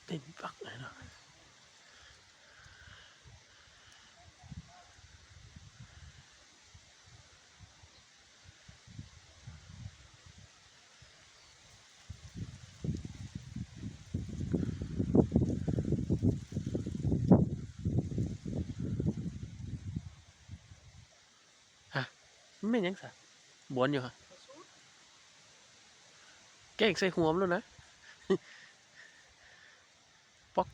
ເຕັມປັກເລີຍເນາະ. ຮະ ມັນແມ່ນຫຍັງຊະ? ບວນຢູ່ຫະ? ແກງໃສ່ຫົວມັນໂລດນະ. ປອກ.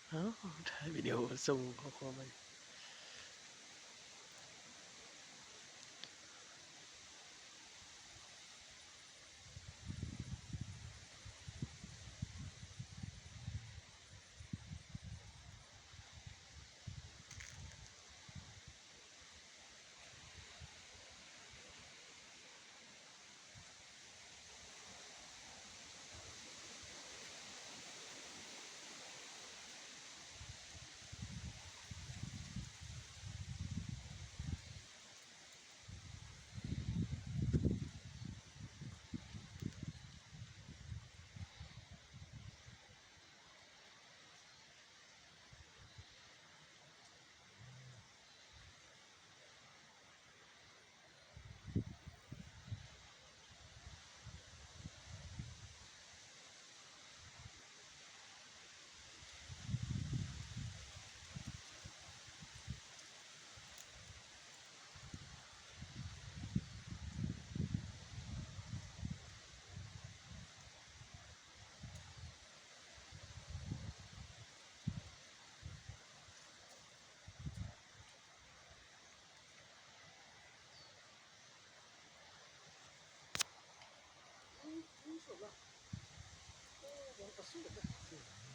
ເອົ້າ ຖ່າຍວິດີໂອສົ່ງຂໍ້ຄວາມໄປ.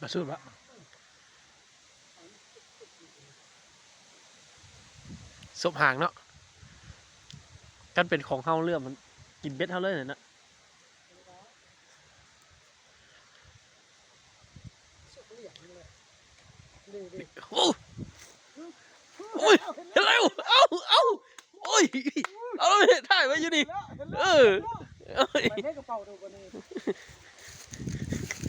ປາສູບ ປາສູບ ສົບຫາງເນາະ. ຄັນເປັນຂອງເຮົາເຫຼືອ ມັນກິນເບັດເຮົາເລີຍນະ. ໂອ້ ໂອ້ຍ ເຮັດແລ້ວ ເອົ້າ ເອົ້າ ໂອ້ຍ ເອົາແລ້ວ ຖ່າຍໄວ້ຢູ່ນີ້ ເອີ ເອີຍ ໄປໃນກະເປົາດູບັດນີ້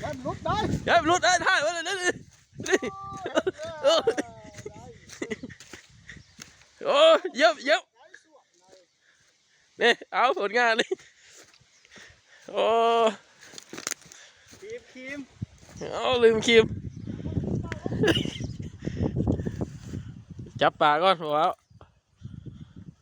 ຢ່າໃຫ້ມັນຫຼຸດໄດ້ ຢ່າໃຫ້ມັນຫຼຸດໄດ້ ຖ່າຍໄວ້ເລີຍ ນີ້ ໂອ້ຍ ເອີຍ ໂອ້ຍ ຢ້ຽມ ຢ້ຽມ. ນີ້ ເອົາຜົນງານນີ້ ໂອ້ ຄີມ ຄີມ ເອົາ ລືມຄີມ ຈັບປາກ່ອນ ບໍ່ເອົາ.